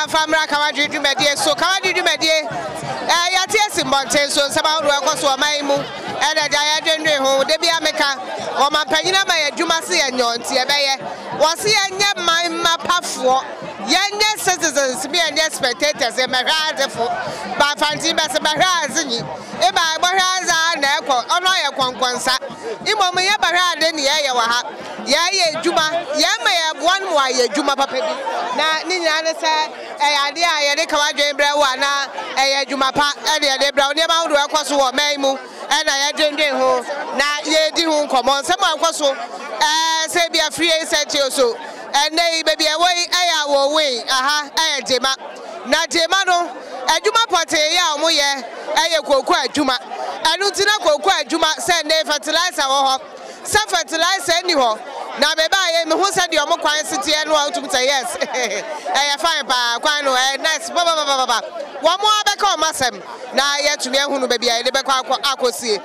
mfa mmra Kawadwiri dwumadie so. Kawadwiri dwumadie, ɛɛ yɛate asi mmɔnten so, nsɛm ahodoɔ ɛkɔ so ɔman yi mu, ɛna agya yɛdwendwen ho. Da biara meka, ɔmanpanyin ama yɛn adwuma se yɛnyɔ nti yɛbɛyɛ. Wɔse yɛnyɛ man mma pafoɔ, yɛnyɛ citizens me yɛnyɛ spectators, mmɛhwɛ adzefo. Ba Mfantsenyi bɛse bɛhwɛ adze nyi, eba ebɔhwɛ adze ara na ɛkɔ, ɔno ayɛ kɔnkɔnsa. Mbom nnyɛ bɛhwɛ adze ne yɛyɛ wɔ ha. Yɛyɛ adwuma, yɛn ma yɛboa no ma wayɛ adwuma papa bi. Na ne nyinaa ne sɛ ɛyɛ adeɛ a yɛde ka w'adwene brɛ wo anaa ɛyɛ adwuma pa ɛna yɛde brɛ wo. Nneɛma ahodoɔ ɛkɔ so wɔ ɔman yi mu ɛna yɛdwendwen ho na yɛredi ho nkɔmmɔ. Nsɛm a ɛkɔ so ɛɛ sɛ ebi afiri yɛn sɛnkyee so ɛnnɛ yi baabi a ɛwɔ yi ɛyɛ Awowe, aha ɛyɛ Gyema. Na Gyema no adwuma pɔtee yɛ a wɔyɛ ɛyɛ kooko adwuma. Ɛno nti na kooko adwuma sɛ nnɛ fertilizer wɔ hɔ. Sɛ fertilizer nni hɔ na me baa yɛ mehu sɛ deɛ ɔmo kwan si teɛ no a wotum sɛ yes ɛyɛ fine paa kwan no ɛyɛ nice papapapapa wɔn ara bɛka wɔn asɛm na yɛatumi ahunu baabi a yɛde bɛkɔ akɔ akɔsie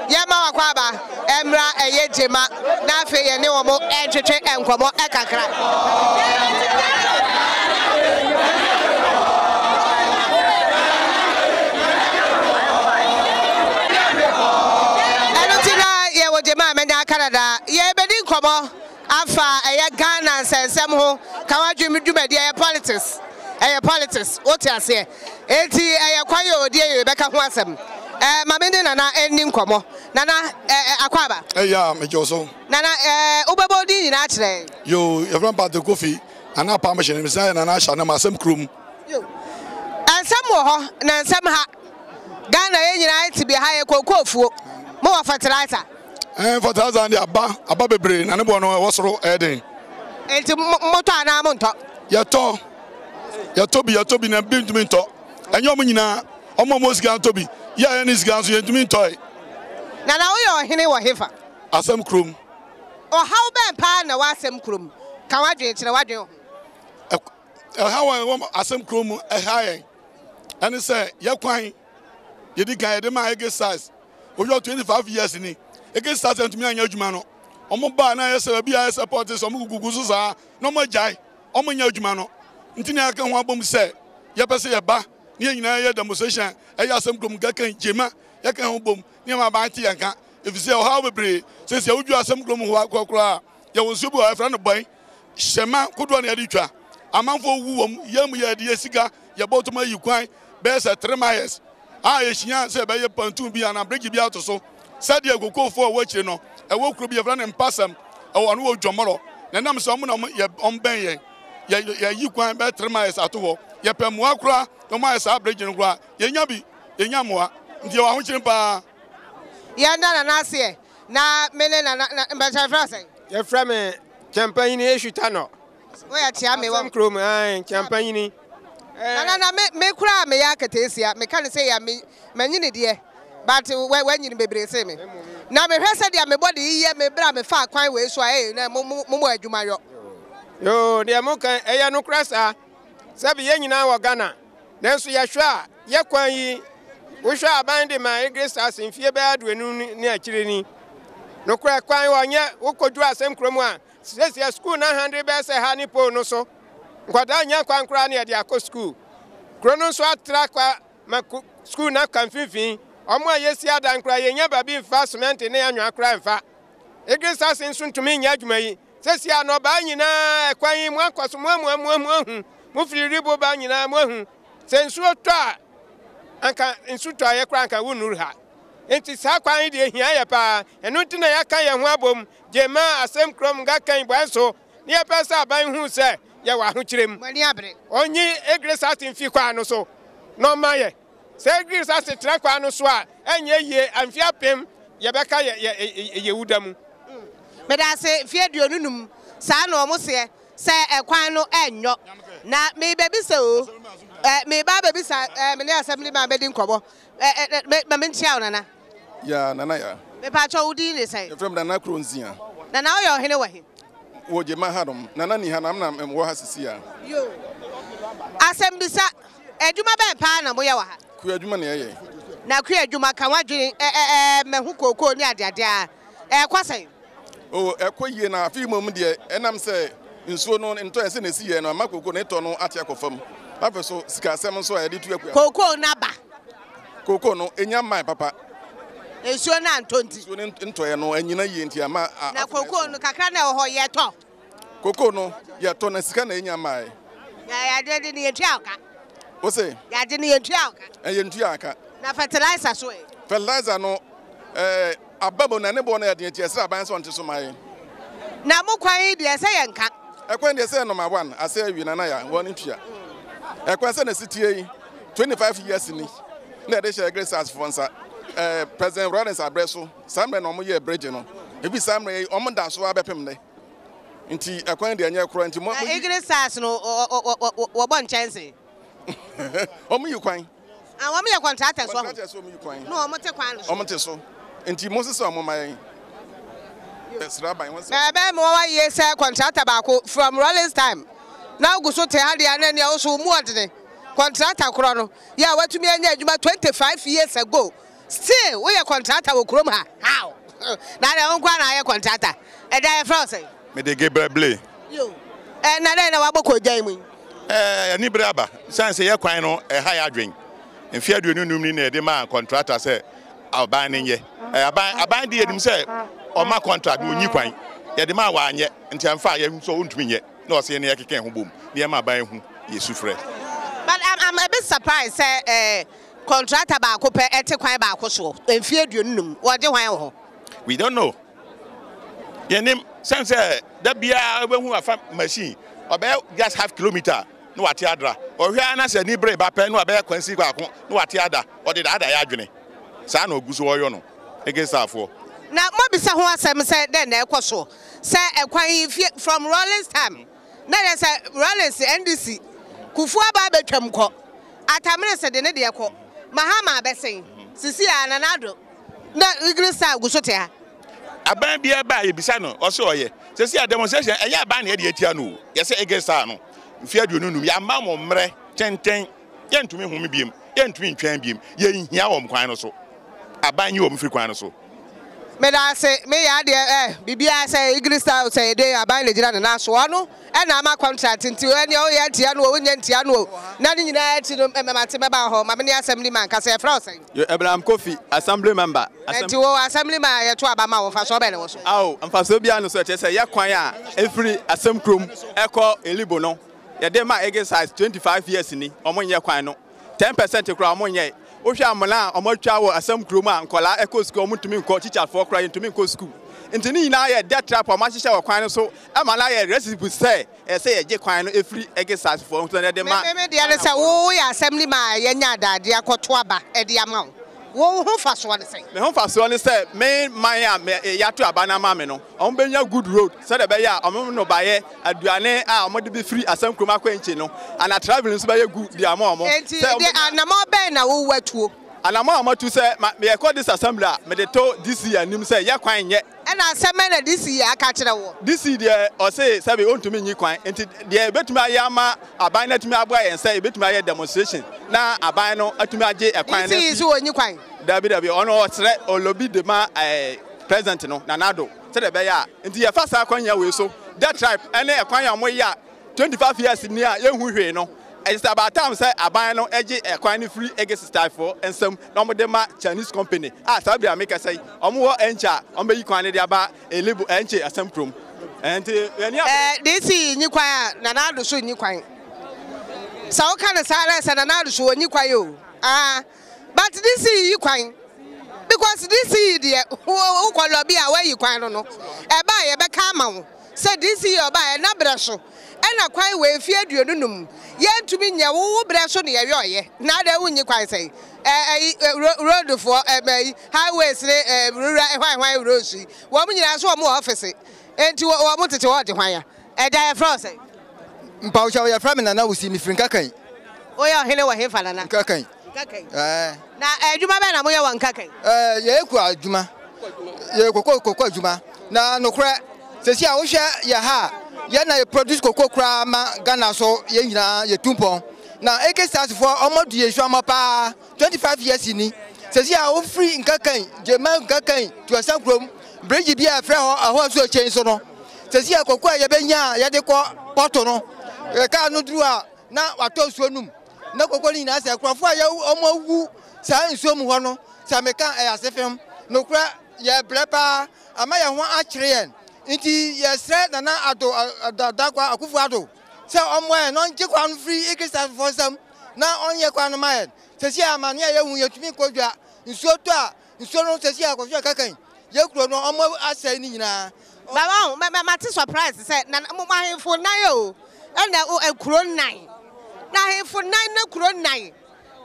yɛma wakɔ aba ɛmmra ɛyɛ gyema na afei yɛne wɔn ɛntwetwe nkɔmɔ ɛkakra. Ɛno nti na yɛwɔ gyema a manya aka dada. Yɛrebɛdi nkɔmmɔ afa ɛyɛ Ghana nsɛnsɛm ho, ka w'adwene dwumadi, ɛyɛ politics, ɛyɛ politics, wote aseɛ? Enti ɛyɛ kwan yɛ odie yɛ yɛbɛka ho asɛm. Ɛɛ ma me ne Nana nni nkɔmmɔ. Nana, ɛɛ Akwaaba. Ɛyɛ a, megye wo so. Nana, ɛɛ wobɛbɔ wo din nyinaa akyerɛ yɛn? Yoo, yɛfrɛ me Patrick Kofi, Nana Apam Hyene, mesan yɛ Nana Ahyɛ Anam, Asɛm Kurom. Yoo, nsɛm wɔ hɔ na nsɛm ha. Ghana yɛn nyinaa te bi ha yɛ kookoofuo. Mo wɔ fertilizer? Ɛn fertilizer deɛ aba aba bebree na ne boɔ no ɛwɔ soro ɛyɛ den. Nti mo tɔ anaa mo ntɔ? Yɛtɔ yɛtɔ bi yɛtɔ bi na bi ntumi ntɔ. Ɛnyɛ ɔmo nyinaa ɔmo a ɔmo wɔ sika ntɔ bi. Yɛ a yɛnni sika nso yɛntumi ntɔe. Nana woyɛ ɔhene wɔ hefa? Asɛm kurom. Ɔhaw bɛn paa na ɛwɔ asɛm kurom? Ka w'adwene kyerɛ w'adwene ho. Ɛhaw a ɛwɔ asɛm kurom mu ɛha yɛn. Ɛne sɛ yɛ kwan yɛdi kan yɛde maa Ege Stars wohwɛ 25 years ni Ege Stars antumi anyɛ adwuma no wɔn baa na ayɛ sɛ baabi a ayɛ sɛ pɔte sɛ wɔn gugugu so saa na wɔn agyae wɔn nyɛ adwuma no nti na yɛaka ho abom sɛ yɛpɛ sɛ yɛba ne yɛn nyinaa yɛ demonstration ɛyɛ asɛm kurom kɛkɛ gyema yɛka ho bom ne yɛma aban te yɛn ka efisɛ ɔhaw bebree sɛ sɛ wodwu asɛm kurom hɔ akɔ koraa yɛwɔ nsuo bi wɔ yɛfrɛ no bɔn Hyɛmma kodoɔ na yɛde twa. Amanfoɔ wu wɔ mu. Yɛn mu yɛde yɛ sika yɛbɔ tom ayi kwan bɛyɛ sɛ three miles a yɛhyia sɛ yɛbɛyɛ pontoon bi anaa bridge bi ato so sɛdeɛ kokofoɔ a ɛwɔ akyire no ɛwɔ kuro bi yɛfrɛ no Mpasɛm ɛwɔ ɔno wɔ Dwɔmɔrɔ na ɛnam sɛ wɔn na wɔn yɛ wɔn bɛn yɛn yɛ yɛyi kwan bɛyɛ three miles ato hɔ yɛpɛ mmoa koraa na wɔn ayɛ saa bridge no koraa yɛnya bi yɛnya mmoa nti yɛwɔ ahokyere paa. Yɛn da Nana aseɛ na me ne Nana na mpakyɛ yɛfrɛ wo sɛn? Yɛfrɛ me Kyɛmpanyini Eshu Tanɔ. Woyɛ kyea me wɔ. Asɛm kurom ae Kyɛmpanyini. Nana na me me koraa meyɛ aketeesia meka no sɛ ya me manyini deɛ but wanyini bebree sen me na mehwɛ sɛdeɛ me body yi yɛ me berɛ a mefaa kwan wei so a ee na mo mo mo adwuma yɔ. Yoo deɛ moka ɛyɛ nokorɛ saa sɛbi yɛn nyinaa wɔ Ghana Nanso yɛhwɛ a, yɛ kwan yi, wohwɛ a aban de maa Egre Stars mfie bɛyɛ aduonu ne akyire ni. Nokorɛ kwan wɔnyɛ, wokɔduru asɛm kurom a, sesia sukuu no ahandre bɛyɛ sɛ ha ne pole no so. Nkwadaa nnya kwan koraa ne yɛde akɔ sukuu. Kuro no nso atra kwa ma sukuu no aka mfimfini. Wɔn a yɛsi adan koraa yɛnnya baabi mfa semɛnte ne anwea koraa mfa. Egre Stars nso ntumi nyɛ adwuma yi. Sesia nnɔbae nyinaa ɛkwan yi moakɔ so moamua moahu mo firi Ribo ba nyinaa moahu sɛ nsuo tɔ a anka nsu tɔ ayɛ koraa anka wonnuru ha nti saa kwan yi deɛ hia yɛ paa ɛno nti na yɛaka yɛn ho abom Gyema Asɛm Kurom Ngakan Bɔɛso ne yɛpɛ sɛ aban hu sɛ yɛwɔ ahokyerɛ mu ɔnyi Egres ase mfi kwan no so na ɔma yɛ sɛ Egres ase tena kwan no so a ɛnyɛ yie mfe apem yɛbɛka yɛ yɛ yɛ wuda mu. Medase mfe 25 saa na ɔmo seɛ sɛ ɛkwan no ɛnyɔ na mebɛbisa o ɛ meba abɛbisa ɛ mene assembly man bɛdi nkɔmɔ ɛ ɛ ɛ ma menkyia wo nana. Ya nana ya. Mepaakyɛw wo din ne sɛn? Yɛfrɛ me Nana Kuro Nsia. Nana woyɛ ɔhene wɔ he? Wɔ Gyema ha nom. Nana ni ha na me na mewɔ ha sisi a. Yoo. Asɛmbisa, adwuma bɛn paa na moyɛ wɔ ha? Kua adwuma na yɛyɛ. Na kua adwuma ka w'adwene ɛ ɛ ɛ mahu kookoo ne adeade a, ɛkɔ sɛn? Oh, ɛkɔ yie na afei mmom deɛ ɛnam sɛ nsuo no ntɔ ɛsɛ na ɛsi yɛ no ama kookoo no tɔ no ate akɔ fam. Afei so sikasɛm nso a yɛde tu akua. Kookoo no aba. Kookoo no enya mmae papa. Nsuo no antɔ nti. Nsuo no ntɔeɛ no anyina yie nti ama. Na kookoo no kakra na ɛwɔ hɔ yɛtɔ. Kookoo no yɛtɔ na sika na enya mmae. Na yɛade de no yɛntua wo ka. Wo se? Yɛade no yɛntua wo ka. Yɛntua ka. Na fertilizer so ɛ? Fertilizer no ɛɛ. Aba mu na ne boɔ no yɛ den nti yɛsrɛ aban sɛ ɔnte so ma yɛn. Na mo kwan yi deɛ sɛ yɛnka. Ɛkwan deɛ sɛ number one asɛ awie nana ya wɔn ntua. Ɛkwan sɛ na ɛsi tie yi 25 years ni na yɛde hyɛ Great Stars foɔ nsa. Ɛɛ President Rawlings abrɛ so saa mmerɛ na wɔn yɛɛ bridge no. Ebi saa mmerɛ yi wɔn da so ara bɛpem nnɛ. Nti ɛkwan deɛ ɛnyɛ korɔ nti mo. Na Eagle Stars no wɔbɔ nkyɛnse. Wɔn yi kwan. Ah, wɔn yɛ contractors wɔ ho. Contractors wɔn yi kwan. Na wɔn te kwan no so. Wɔn te so. Nti mo sisa wɔn ma yɛn. Ɛsrɛ aban wɔn sɛ. Na ɛbɛyɛ me nwanwa yie sɛ contractor baako from Rawlings time na ogu so te ha deɛ na nea ɔso mu ɔdene. Contractor korɔ no yɛ a watumi anya adwuma 25 years ago still woyɛ contractor wɔ kurom ha how? Na deɛ wo nko ara na ayɛ contractor. Ɛda yɛfrɛ wo sɛn? Mede Gabriel Blay. Yo, eh, na dɛn na wabɔ koogyan mu yi? Eh, anibere aba. Esiane sɛ yɛ kwan no ɛha yɛ adwen. Mfe 25 ni na yɛde maa kɔntrata sɛ aban no nyɛ. Eh, aban, aban de yɛnim sɛ ɔma contract na onyi kwan. Yɛde maa wanyɛ, nti ɛmfa a yɛhu sɛ ontumi nyɛ. Na ɔsɛ yɛne yɛkeka yɛn ho bom na yɛma aban hu yɛ sufrɛ. But I'm, I'm a bit surprised sɛ eh, kɔntrata baako pɛ ɛte kwan baako soɔ mfe 25, wɔgye hwan wɔ hɔ? We don't know. Yɛnim sɛn sɛ da biara wobɛhu afa machine ɔbɛyɛ just half kilometer na wate adra. Ɔhwɛ ara na sɛ ani bere ba pɛ na wabɛyɛ kwansi baako na wate ada. Ɔde daadaa yɛ adwene. Saa na ɔgu so ɔyɔ no. Ege Saafoɔ. Na moabisa ho asɛm sɛ dɛn na ɛkɔ soɔ sɛ ɛkwan yi fie from Rawlings time na ɛyɛ sɛ Rawlings NDC Kufuor aba abɛtwam kɔ Atta Mills de ne deɛ kɔ Mahama abɛsen sisi a Nana Addo Na Eagle Star gu so te ha. Aban biara ba a yɛbisa no ɔse ɔyɛ. Sɛsi a demonstration ɛnyɛ aban na yɛde atia no o. Yɛsɛ Eagle Star no mfeɛ 25 yɛama wɔn mmerɛ tenten yɛntumi nhome biom yɛntumi ntwɛn biom yɛnhia wɔn kwan no so. Aban nyi wɔn mfiri kwan no so. Meda ase, me yɛ adeɛ eh, biribiara sɛ Eagle Star o sɛ yɛde aban na gyina ne nan so ɔno ɛna ama contract nti ɛneɛ woyɛ ntia no o wonyɛ ntia no o na ne nyinaa akyi no mate mɛba hɔ ma me ne asɛm ni ma nkasa yɛfrɛ wo sɛn? Yo, Abraham Kofi, Assembly member. Nti wo assembly man a yɛto aba ma wo mfasoɔ bɛn na ɛwɔ so? Ao, mfasoɔ biara nni so, ɛkyerɛ sɛ yɛ kwan a ɛfiri Asɛm kurom ɛkɔ Elibo no, yɛde ma Eagle Size 25 years ni, wɔn nyɛ kwan no, 10 percent koraa wɔn nyɛe. Wohwɛ amena a wɔn atwa wɔ Asɛm kurom a nkwadaa ɛkɔ sukuu a wɔn ntumi nkɔ, teacherfoɔ koraa yɛntumi nkɔ sukuu. Nti ne nyinaa yɛ death trap a wɔn ahyehyɛ wɔ kwan no so ɛma no ayɛ recipe sɛ Ɛsɛ sɛ yɛgye kwan no firi Egesasefoɔ nso na yɛde ma Me me deɛ ne sɛ wo woyɛ assembly man a yɛanya adagyeɛ akɔto aba de ama wo. Wo ho mfasoɔ ne sɛn? Me ho mfasoɔ ne sɛ me man a me yɛato aba no ama me no, wɔn bɛnya good road sɛdeɛ ɛbɛyɛ a wɔn nnɔbaeɛ, aduane a wɔde bɛfiri Asɛm kurom akɔ Enchi no, ana travelling nso bɛyɛ good de ama wɔn. Enti Sɛ de wɔbɛnya. anamɔn bɛn na wo woatuo? Anamɔn a matu sɛ ma yɛkɔ this assembly a mede to DC anim sɛ yɛ kwan nyɛ. Ɛna asɛm bɛn na DC aka akyerɛ woɔ? DC deɛ ɔse sɛbe ɔntumi nyi kwan nti deɛ yɛbɛtumi ayɛ ama aban no atumi aboa yɛn sɛ yɛbɛtumi ayɛ demonstration na aban no atumi agye ɛkwan no DC afi. se ɔnyi kwan? Dabi dabi ɔno ɔsrɛ ɔlɔbi de ma ɛɛ president no Nana Addo sɛdeɛ ɛbɛyɛ a nti yɛfa saa kwan wei so death tribe ɛne ɛkwan a wɔyɛ a 25 years ni a yɛnhu hwee no, it's about time sɛ aban no gye ɛkwan no firi Egesistaefoɔ nsam na wɔde ma Chinese company a saa bere a mekasa yi wɔn wɔ Enche a wɔbɛyi kwan no de aba Elibu Enche Asɛm kurom. Nti yɛn ani abere. Eh, DC nyi kwan a, Nana Addo so nyi kwan. Sɛ woka no saa na sɛ Nana Addo so ɔnyi kwan o. Ah, but DC yi kwan. Because DC yi deɛ, wokɔ lobby a wayi kwan no no, ɛba a yɛbɛka ama wo. Sɛ DC yɛ ɔbaa ɛna berɛ so ɛna kwan wei mfeɛ 25 yɛntumi nyɛ wo wo berɛ so na yɛyɔɔyɛ na adɛn wonnyi kwan sɛn ɛ ɛyi road foɔ ɛ ɛyi highways ne ɛ rural hwan hwan roads yi wɔn nyinaa nso wɔn wɔ office enti wɔ wɔn tete hɔ ɔde hwan a ɛgya yɛfrɛ wo sɛn. Mpawokyɛw yɛfrɛ me Nana Wusi mefiri Nkakan. Woyɛ ɔhene wɔ hefa Nana? Nkakan. Nkakan. Ɛɛ. Na adwuma bɛn na moyɛ wɔ Nkakan? Ɛɛ yɛyɛ kua adwuma. Yɛyɛ koko koko adwuma. Na nokorɛ sɛsi a wohwɛ yɛ ha a yɛn na yɛ produce koko koraa ma Ghana so yɛn nyinaa yɛtu mpɔn. Na AK Stars foɔ wɔn adu yɛn suamɔ paa 25 years ni. Sɛsi a wofiri Nkakan Gyema Nkakan to Asankurom bridge bi a yɛfrɛ hɔ Ahoa Nsuo Kyɛn so no sɛsi a koko a yɛbɛnya a yɛde kɔ pɔto no kaa no duru a. na watɔ nsuo no mu na koko no nyinaa sɛ nkurɔfoɔ a yɛ wɔn awu saa nsuo mu hɔ no sɛ meka ɛyɛ ase fem nokorɛ yɛbrɛ paa ama yɛn ho akyere yɛn nti yɛsrɛ Nana Addo Dankwa Akufo Addo sɛ ɔmmoa yɛn na ɔngye kwan no firi Ikristafoɔ nsam na ɔnyɛ kwan no ma yɛn sɛsi a amane a yɛhu yɛntumi nkɔ dwa nsuo tɔ a nsuo no sɛsi a kɔhwɛ kakan yɛ kuro no ɔmo asɛe ne nyinaa. Baba ho mɛ mate surprise sɛ na mo ahemfo nan o ɛna o nkuro nan na ahemfo nan na kuro nan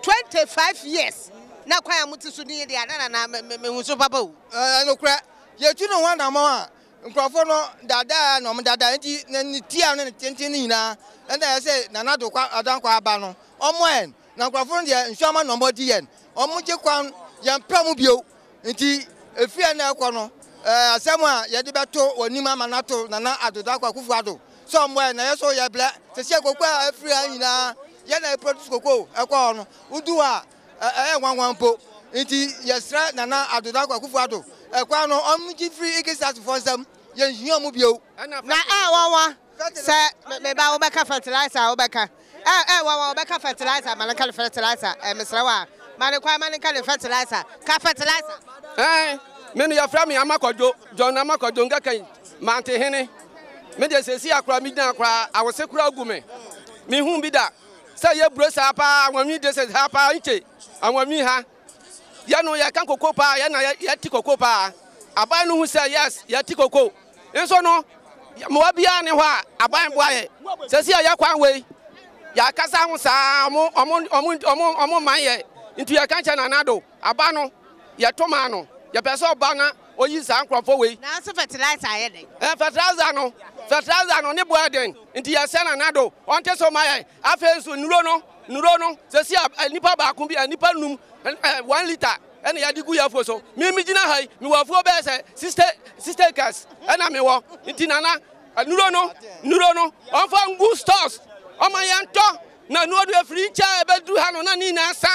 25 years na kwan a mo te so ni deɛ na na na me hu so papa o. Ɛɛ nokorɛ yɛtu ne ho anamɔn a nkurɔfoɔ no daadaa na wɔn daadaa nti na ne tia ne ne tenten no nyinaa ɛna ɛyɛ sɛ Nana Addo Dankwa aba no ɔmo yɛn na nkurɔfoɔ no deɛ nsuo ama na wɔn adi yɛn wɔn gye kwan yɛn pɛ mu bio nti efiri ɛna ɛkɔ no ɛɛ asɛm a yɛde bɛto wɔn anim ama no ato Nana Addo Dankwa Akufo Addo sɛ ɔmo yɛn na yɛ so yɛ blɛ sɛsi koko a efiri ha nyinaa yɛn na ɛproduce koko ɛkɔ hɔ no wodu hɔ a ɛyɛ nwanwa mpo nti yɛsrɛ Nana Addo Dankwa Akufo Addo ɛkwan no ɔmo gye firi Ikisasfoɔ nsam yɛn hia ɔmo bio. Na ɛyɛ nwanwa sɛ me ba wobɛka fertilizer a wobɛka ɛ ɛ nwanwa wobɛka fertilizer ma no nka ne fertilizer ɛ mesrɛ wo a ma no kwan ma no nka ne fertilizer ka fertilizer. Ɛɛ me no yɛfrɛ me Ama Kwadwo John Ama Kwadwo Nkakan Mantehene me deɛ seesei akora me gyina koraa awose koraa gu me mehu bi da sɛ yɛ buro saa paa anwanwi district ha paa nche anwanwi ha yɛ no yɛka koko paa yɛ na yɛte koko paa aban no hu sɛ yes yɛte koko nso no mmoa biara ne hɔ a aban boa yɛ sɛsi a yɛ kwan wei yɛakasa ho saa ɔmo ɔmo ɔmo ɔmo ɔmo man yɛ nti yɛka kyɛ Nana Addo aba no yɛto maa no yɛpɛ sɛ ɔba na oyi saa nkurɔfoɔ wei. Nanso fertilizer ayɛ dɛn? Ɛɛ fertilizer no fertilizer no ne bo yɛ den nti yɛsɛ Nana Addo ɔnte so ma yɛn afei nso nnuro no nnuro no sɛsi a nipa baako bi nipa num ɛ one litre ɛna yɛde gu yɛn afuo so me me gyina ha yi mewɔ afuo bɛyɛ sɛ sixty sixty acres ɛna mewɔ nti nana nnuro no nnuro no ɔnfa ngu stores ɔma yɛn tɔ na nnuro no efiri nkyɛn ɛbɛduru ha no na ne nyinaa sa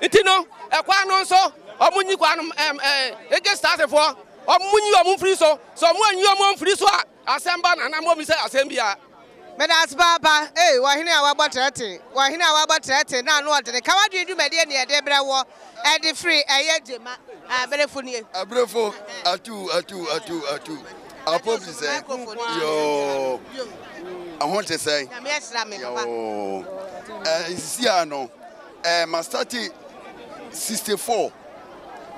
nti no ɛkwan no nso ɔmo nyi kwan no ɛm ɛɛ ege staasefoɔ ɔmo nyi ɔmo mfiri so sɛ ɔmo anyi ɔmo mfiri so a Asɛm ba na na mo bisa asɛm biara. Medase paapa ei ɔhene a wabɔ trɛte ɔhene a wabɔ trɛte na ano ɔdene ka wadwene dwumadie ne yɛde brɛ woɔ ɛde firi ɛyɛ gyema aberefo nie. Aberefo atu atu atu atu apɔ bi sɛn yoo ɛho te sɛn Nyame ahyira me papa yoo ɛɛ sisi a no ɛɛ masate 64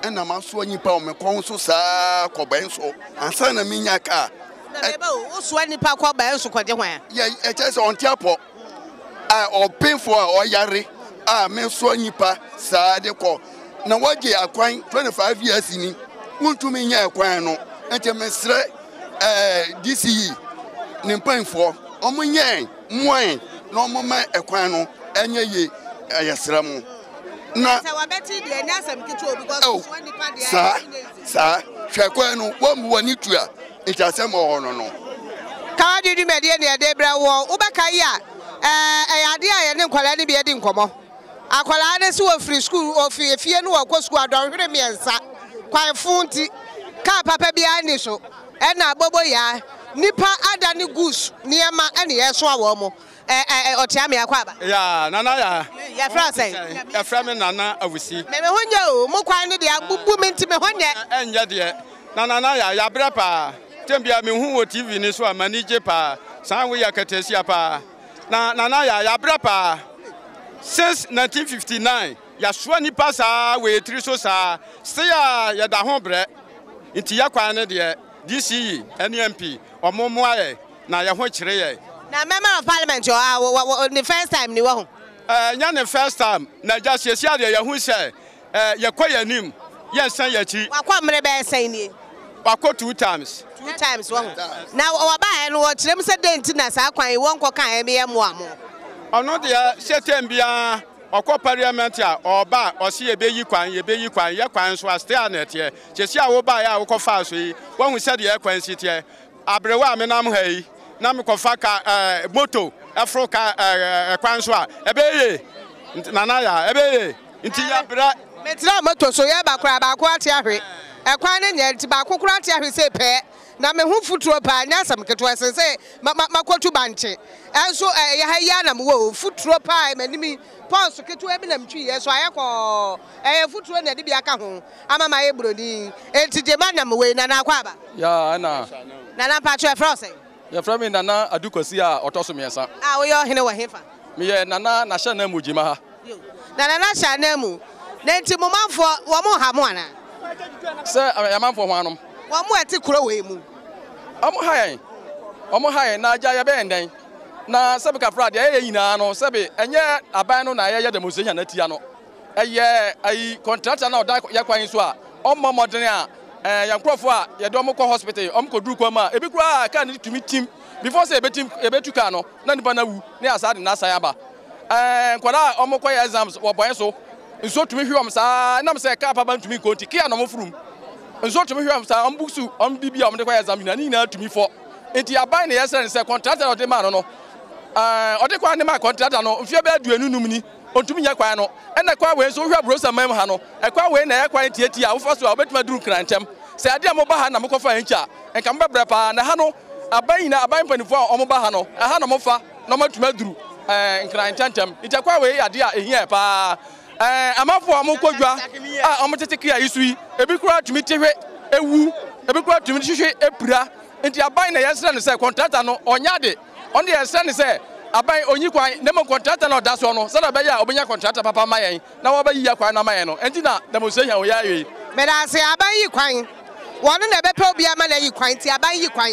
ɛna masoa nnipa wɔ me kɔn so saa kɔ bɛn so ansa na menya kaa. Na meba o, wosoa nnipa kɔ bɛn so kɔgye hwan a? Yɛ ɛkyɛ sɛ ɔnte apɔ a ɔpenfo a ɔyare a mesoa nnipa saa de kɔ na wɔgye akwan 25 years ni wontumi nyɛ ɛkwan no nti mesrɛ ɛɛ DCE ne mpanyinfoɔ wɔn nyɛ mmoa yɛn na wɔn ma ɛkwan no ɛnyɛ yie ɛyɛ srɛ mo. Na sɛ wabɛte deɛ ɛnyɛ asɛm ketewa obi kɔ oh, soa nipa deɛ saa saa hwɛ kwan no wɔmmu w'ani tua nti asɛm wɔ hɔ no no. Kawadi dwumadie ne yɛde brɛ woɔ wobɛka yi a ɛyɛ adeɛ a yɛne nkwadaa no bi adi nkɔmmɔ akwadaa no sɛ wɔfiri sukuu wɔfiri efie no wɔkɔ sukuu adɔnhwere mmiɛnsa kwan fo nti kaa papa biara nni so ɛna abobo yaa nipa ada ne goose nneɛma ɛne yɛsoa wɔn mo Ɛ ɛ ɔkyea me akɔ aba. Yaa nana yaa. Yɛfrɛ wo sɛn? Yɛfrɛ me Nana Awusi. Me me ho nyɛ o, mo kwan no deɛ abubu me nti me ho nyɛ. Ɛnyɛ deɛ. Na nana yaa, yɛabrɛ paa. Tɛm biara mehu wɔ TV no so a m'ani gye paa. Saa woyɛ akataasia paa. Na nana yaa, yɛabrɛ paa. Since 1959 yɛasoa nnipa saa wɔ yɛn tiri so saa. Sei a yɛda ho brɛ. Nti yɛ kwan no deɛ DCE ne MP wɔn mmoa yɛn. Na yɛ ho kyere yɛn. Na member of parliament wɔ ha wɔ wɔ ne first time ni wɔ ho. Ɛnyɛ ne first time na agya siesie adeɛ yɛhu sɛ yɛkɔ yɛn anim yɛnsan yɛn akyi. Wakɔ mmere bɛyɛ sɛn nie? Wakɔ two times. Two times wɔ ho. Na wɔbaeɛ no wɔkyerɛ mu sɛ dɛn nti na saa kwan yi wɔnkɔ kaeɛ meyɛ mmoa mo? Ɔno deɛ sɛ term biara ɔkɔ parliament a ɔba a ɔse yɛbɛyi kwan yɛbɛyi kwan yɛ kwan nso a still a na ɛteɛ. Siesie a wobaeɛ a wokɔfaa so yi woahu sɛdeɛ yɛ kwan si teɛ. Aberewa a menam ha yi na mekɔfa ka ɛɛ moto ɛforo ka ɛɛ ɛkwan so a ɛbɛyɛ yie nti nana ya ɛbɛyɛ yie nti yɛbrɛ. Metenaa moto so yɛreba koraa baako ate ahwe ɛkwan no nyɛ nti baako koraa ate ahwe sei pɛɛ Na me ho futuro paa, ɛnyɛ asɛm ketewa, ɛsen sɛ ma, ma, makɔtu bankye. Ɛnso ɛyɛ ha yi ara na mewɔ o, futuro paa, m'anim yi, pɔɔso ketewa bi na metwiiɛ, so ayɛ kɔɔ. Ɛyɛ futuro na ɛde bi aka ho ama mayɛ buroni. Enti gye ma nam wei, Nana Akwaaba. Ya, ɛna. Nana mpakyɛ, yɛfrɛ wo sɛn? Yɛfrɛ me Nana Adu Kwasi a ɔtɔ so mmiɛnsa. A woyɛ ɔhene wɔ hefa? Meyɛ Nana N'ahyɛ Ananmu Gyima ha. Yo, Nana N'ahyɛ Ananmu. Na enti mo manfoɔ, wɔn nha mo anaa? Sɛ yɛn amanfoɔ hwannom? Wɔn a ɛte kuro wei mu. Wɔn ha yɛn. Wɔn ha yɛn, na agya yɛbɛyɛ yɛn dɛn? Na sɛbe kafra, deɛ yɛyɛ nyinaa no, sɛbe ɛnyɛ aban no na yɛyɛ demonstration atia no. Ɛyɛ ayi kɔntrata no a ɔda yɛ kwan yi so a ɔmmɔ mmɔden a ɛɛ yɛn nkurɔfoɔ a yɛde wɔn kɔ hospital wɔn kɔduru kwan mu a ebi koraa kaa no tumi tim before sɛ yɛbɛtim yɛbɛtu kaa no na nipa no awu ne asaa de n'asan aba ɛɛ nkwadaa a wɔn kɔyɛ exams wɔ bɔn so nsuo tumi hwe wɔn saa ɛnam sɛ kaa papa ntumi nkɔ nti kia na wɔn furum nsuo tumi hwe wɔn saa wɔn books wɔn bibi a wɔn de kɔyɛ exam nyinaa ne nyinaa tumi fɔ nti aban na yɛsrɛ no sɛ kɔntrata a ɔde maa no no ɛɛ ɔde kwan ne maa kɔntrata no mfeɛ bɛyɛ aduonu num ni. Ontumi nyɛ kwan no. Ɛna kwan wei nso, wohwɛ Aburowsa man mu ha no, ɛkwan wei na ɛyɛ kwan tiatia a wofa so a wobɛtumi aduru Nkran ntɛm. Sɛ adeɛ a moba ha na mokɔfa nkyɛ a, nka mobɛbrɛ paa. Na ha no, aban nyinaa, aban mpanimfoɔ a wɔba ha no, ɛha na wɔfa na wɔatumi aduru ɛɛ Nkran ntɛmntɛm. Nti ɛkwan wei yɛ adeɛ a ɛhia yɛ paa. Ɛɛ amanfoɔ a wɔkɔ dwa a wɔtete kea yi so yi, ebi koraa tumi te hwe ewu, ebi koraa tumi hwehwe epira. Nti aban na yɛsrɛ no sɛ kɔntrata no ɔnyɛ ade. Ɔno deɛ yɛsrɛ no sɛ aban ɔnyi kwan na mmom kɔntrata no a ɔda soɔ no sɛdeɛ ɛbɛyɛ a ɔbɛnya kɔntrata papa ama yɛn na wabɛyiyi akwan no ama yɛn no ɛnti na demonstration a wɔyɛ ayɛ yi. Medase aban yi kwan wɔno na ɛbɛpɛ obi ama no ayi kwan nti aban yi kwan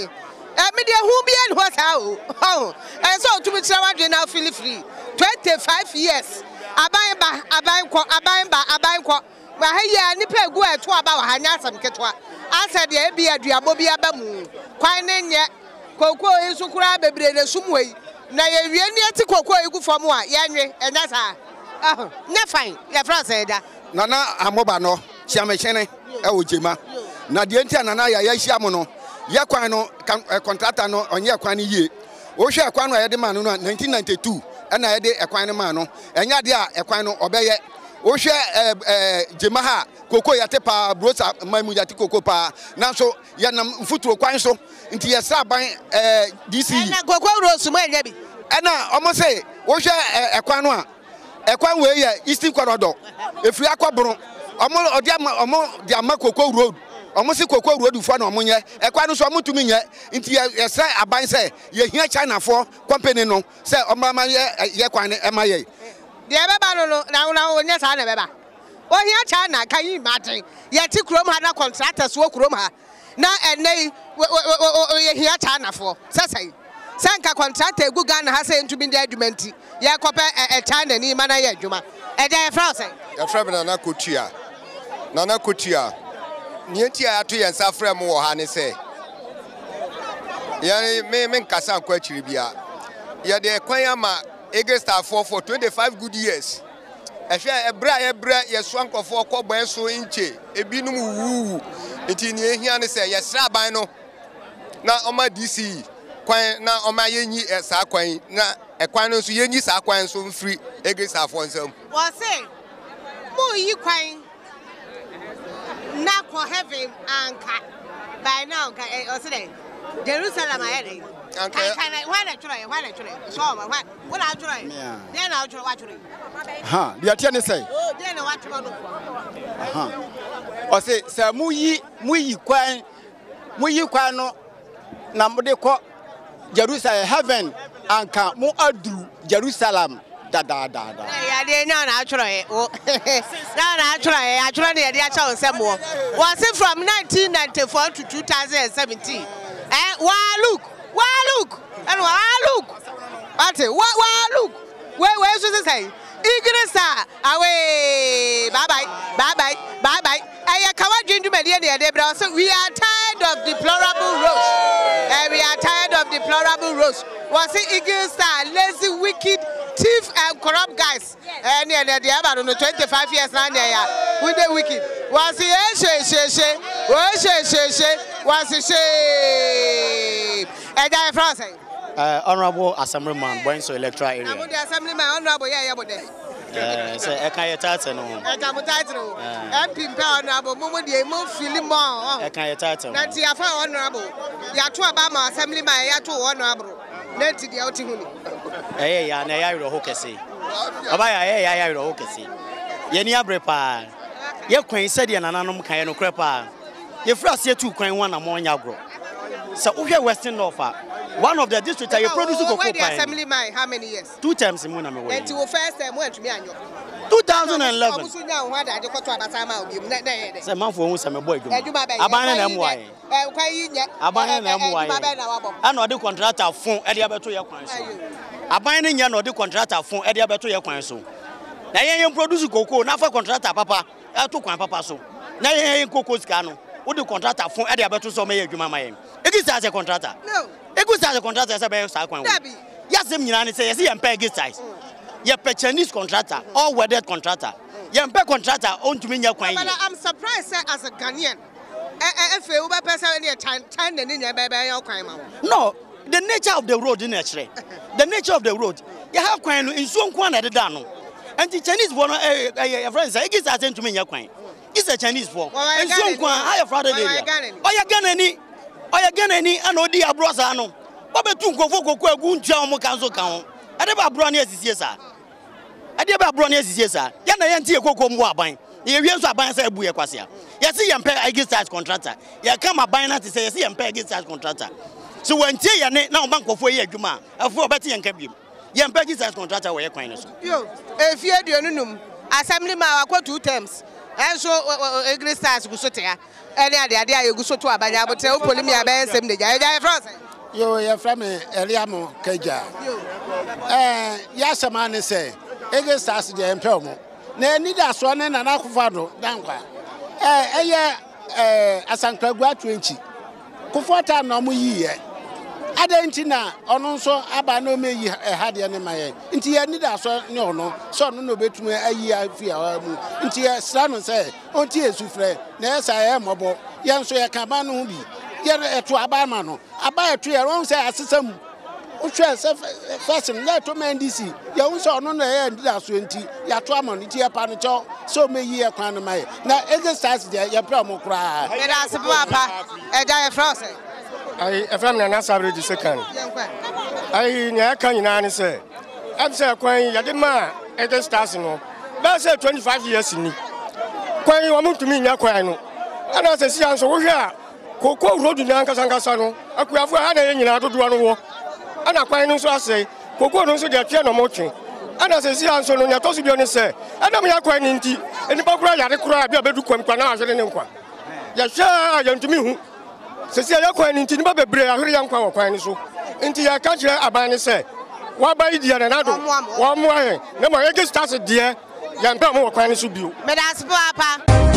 eh me deɛ hu biaa nni hɔ saa o ɔho ɛsɛ sɛ ɔtumi kyerɛ wadwene na wofili free 25 years aban ba aban kɔ aban ba aban kɔ Wɔ ha yi ara, nnipa regu a ɛto aba wɔ ha, nyɛ asɛm ketewa. Asɛ deɛ ebia aduabɔ bi aba mu. Kwan no nyɛ. Kookoo yi nso koraa bebree na esum wɔ yi. Na yɛwie ne yɛte kookoo yi gu fam a, yɛnwe. Ɛnyɛ saa? Ahu. Nyɛ fine. Yɛfrɛ wo sɛn agya? Nana Amoba no, Kyeamehyene wɔ Gyema. Na deɛ nti a Nana yɛ yɛahyia mo no, yɛ kwan no, kɔntrata no ɔnyɛɛ kwan no yie. Wohwɛ ɛkwan no a yɛde maa no no a, 1992 ɛna yɛde ɛkwan no maa no. Ɛnyɛ adeɛ a ɛkwan no ɔbɛyɛ. Wohwɛ ɛɛ ɛɛ Gyema ha a, koko yɛte paa, Burosa man mu yɛte koko paa. Nanso yɛnam mfuturo kwan so, nti yɛsrɛ aban ɛɛ DCE. Ɛna koko roads mu ɛnyɛ bi. Ɛna wɔn se wohwɛ ɛɛ ɛkwan no a, ɛkwan wei yɛ Eastern Corridor, efiri akɔ Bono. Wɔn ɔde ama wɔn de ama koko road. Wɔn se koko road foɔ na wɔn nyɛ. Ɛkwan no so wɔn ntumi nyɛ. Nti yɛ yɛsrɛ aban sɛ yɛhia Chinafoɔ company no sɛ wɔn ma yɛ yɛ kwan no ɛma yɛn. Deɛ ɛbɛba no no na na onyɛ saa na ɛbɛba. Ohia China can you imagine yɛte kurom ha na contractors wɔ kurom ha na ɛnɛ yi yɛhia Chinafoɔ sɛ sɛn sɛ nka contractor egu Ghana ha sɛ yɛntumi nyɛ adwuma nti yɛkɔpɛ ɛ China ni ma na yɛ adwuma. Ɛgya yɛfrɛ wo sɛn? Yɛfrɛ me Nana Kotua. Nana Kotua, nea nti a yɛato yɛn nsa afrɛ mo wɔ ha ne sɛ, yɛn me menkasa nkɔ akyiri bia. Yɛde kwan ama Eagle Star foɔ for 25 good years. Ɛhwɛ ɛbrɛ a yɛbrɛ yɛsoa nkurɔfoɔ kɔ bɔn so nkye, ebinom wuwuwu. Nti nea ehia ne sɛ yɛsrɛ aban no na ɔma DC kwan na ɔma yɛnyi saa kwan yi na ɛkwan no nso yɛnyi saa kwan nso mfiri Eagle Star foɔ nsam. Wɔse moyi kwan na kɔ heaven anka by now nka ɛ ɔse dɛn Jerusalem ayɛ dɛn kankan na hwan na twerɛ hwan na twerɛ sɛ ɔma hwan wo na atwerɛ deɛ na atwerɛ watwerɛ ha deɛ teɛ ne sɛ oh deɛ na watwerɛ no ha ɔse sɛ moyi moyi kwan moyi kwan no na mode kɔ Jerusalem, heaven, anka mo aduru Jerusalem dadaadaada. Yadeɛ nyɛ ɔna atwerɛ wo na ɔna atwerɛ atwerɛ ne yɛde akyɛ wo nsɛm wɔ wɔse from 1994 to 2017 eh waa look waa look ɛna waa look wate wa waa look wei wei nso sesɛn igirisa away bye bye bye bye bye bye Ɛyɛ kawadwen dwumadie na yɛde brɛ wo sɛ we are tired of deplorable roads eh, we are tired of deplorable roads wɔse eagle star lazy wicked thief and corrupt guys eh, ne ɛnɛ deɛ ɛba no no 25 years na neɛ ya wode wicked wɔse yɛhyɛhyɛhyɛ wɔhyɛhyɛhyɛ wɔse hyee ɛgya yɛfrɛ wo sɛn Uh, Honorable Assemblyman, Boinso Electoral Area. Na mo de Assemblyman, Honorable yɛ yɛ mo dɛ. Ɛɛ sɛ ɛka yɛ title no ho. Ɛka mo title ho. MP mpɛ honorable mo mo deɛ mo fili mɔ. Ɛka yɛ title ho. Na nti yafa honorable yato aba ama assembly man yato honorable na nti deɛ wote ho ni. Ɛyɛ ya na ɛyɛ awerɛho kɛse. Ɔba yɛ ɛyɛ ya awerɛho kɛse. Yɛni abere paa. Yɛ kwan sɛdeɛ nananom ka yɛ nokorɛ paa. Yɛfiri aseɛ tuu kwan ho anammɔn nyɛ agorɔ. Sɛ wohwɛ Western North a, one of the district a yɛ produce cocoa paa assembly man how many years? Two terms mu na mewɔ yi. Nti wo first term woantumi anyɔ. 2011. Ɔmo so nya wo ho adagye kɔtɔ abasa ama obi mu na na ɛyɛ dɛ. Sɛ manfoɔ hu sɛ mebɔ adwuma. Adwuma bɛn? Aban no na ɛmmoa yɛn. Kwan yi nyɛ. Aban no na ɛmmoa yɛn. Adwuma bɛn na wabɔ? Ɛna ɔde contractor fo ɛde abɛto yɛ kwan so. Aban no nyɛ na ɔde contractor fo ɛde abɛto yɛ kwan so. Na yɛn yɛn produce cocoa na afa contractor papa. ɛto kwan papa so na yɛn yɛn koko sika no wode kɔntrata fo ɛde abɛto sɛ ɔmɛyɛ adwuma ma yɛn egi saa sɛ kɔntrata egu saa sɛ kɔntrata sɛ bɛyɛ saa kwan wɔ yasɛm nyinaa ne sɛ yɛsɛ yɛn pɛ egi size yɛpɛ Chinese contractor all wedded contractor yɛn pɛ contractor ɔntumi nyɛ kwan yie. But I'm surprised sɛ as a Ghanaian ɛfɛ wobɛpɛ sɛ ɛne China ne nyɛ bɛyɛ kwan ma wo. No, the nature of the road na ɛkyerɛ the nature of the road yɛha kwan no nsuo nko na ɛdeda ano nti Chinese foɔ no ɛyɛ ɛyɛ yɛfrɛ no sɛ egi saa sɛ ntumi nyɛ kwan gye sɛ Chinese foɔ nsuo nko a ha yɛ flooded area ɔyɛ Ghana ni ɔyɛ Ghana ni ɛna ɔdi aborɔ saa no wɔbɛtu nkurɔfoɔ koko agu ntua wɔn ka nso ka ho ɛde ba aborɔ ne asisie saa. Ɛdeɛ bɛ aborɔ ne asisie saa? Yɛn na yɛnte yɛ kokoɔ mu wɔ aban. Na yɛwie nso aban sɛ abu yɛ kwasea. Yɛse yɛmpɛ Agi Stars contractor. Yɛka ma aban no ate sɛ yɛse yɛmpɛ Agi Stars contractor. Sɛ wantie yɛn ne na ɔma nkurɔfoɔ yɛ adwuma a, afei ɔbɛte yɛn nka biom. Yɛmpɛ Agi Stars contractor wɔ yɛ kwan no so. Bio, mfie 25, Assemblyman wakɔ two terms, ɛnso Agri Stars gu so te ha. Ɛne ade ade a yɛgu so to aba nya aboterɛ wo poli mi a bɛyɛ nsɛm na gya agya yɛfrɛ wo sɛn? Yo yɛfrɛ me Eliamo Kagya. Ɛɛ yɛasɛm a ne sɛ Ege Stars deɛ yɛmpɛ ɔmo na anidasoɔ ne Nana Akufo-Addo Dankwa ɛɛ ɛyɛ ɛɛ Asankragua 20 Kufuor time na ɔmo yiiɛ adɛn nti na ɔno nso aba na ɔmo eyi ɛha deɛ ne ma yɛn nti yɛn anidasoɔ ne ɔno sɛ ɔno na ɔbɛtumi ayi afi ɛhɔ mu nti yɛsrɛ no sɛ Ɔntie yɛn sufrɛ, na ɛyɛ saa a, ɛyɛ mmɔbɔ. Yɛn nso, yɛka aban no ho bi. Yɛn, yɛto aba ma no. Aba a yɛto yɛ, wɔn sɛ asesa mu. Wohwɛ sɛ fɛs no, na yɛto ma NDC. Yɛhu sɛ ɔno na ɛyɛ anidasoɔ nti, yɛato ama no. Nti yɛpa no kyɛw sɛ ɔmmɛyi yɛ kwan no ma yɛ. Na Eze Stars deɛ, yɛmpɛ wɔn koraa. Meda ase papaapa. Agya, yɛfrɛ wo sɛn? Ayi, ɛfrɛ me Nana Sabere de Sekan. Ayi, nea ɛka nyinaa ne sɛ, ɛm sɛ kwan yi yɛde maa Eze Stars no, bɛyɛ sɛ 25 years ni kwan yi wɔn ntumi nya kwan no ɛna sɛ sia nso wohwɛ a koko road no ankasa ankasa no akuafo ha na yɛ nyinaa dodoɔ no wɔ ɛna kwan no nso asɛe koko no nso deɛ tweɛ na wɔn twe ɛna sɛ sia nso no nea ɛtɔ so bio ne sɛ ɛnam yɛ kwan no nti nnipa koraa yare koraa bi a bɛdu kwam kwa na ahwere ne nkwa yɛhwɛ a yɛntumi hu Sɛsi a yɛn kwan no nti nnipa bebree ahwere yɛn nkwa wɔ kwan no so. Nti yɛka kyerɛ aban no sɛ waba yi deɛ Nana Addo wɔmmoa yɛn na mmom yɛgye stars deɛ yɛmpɛ wɔn wɔ kwan no so bio. Meda ase papaapa.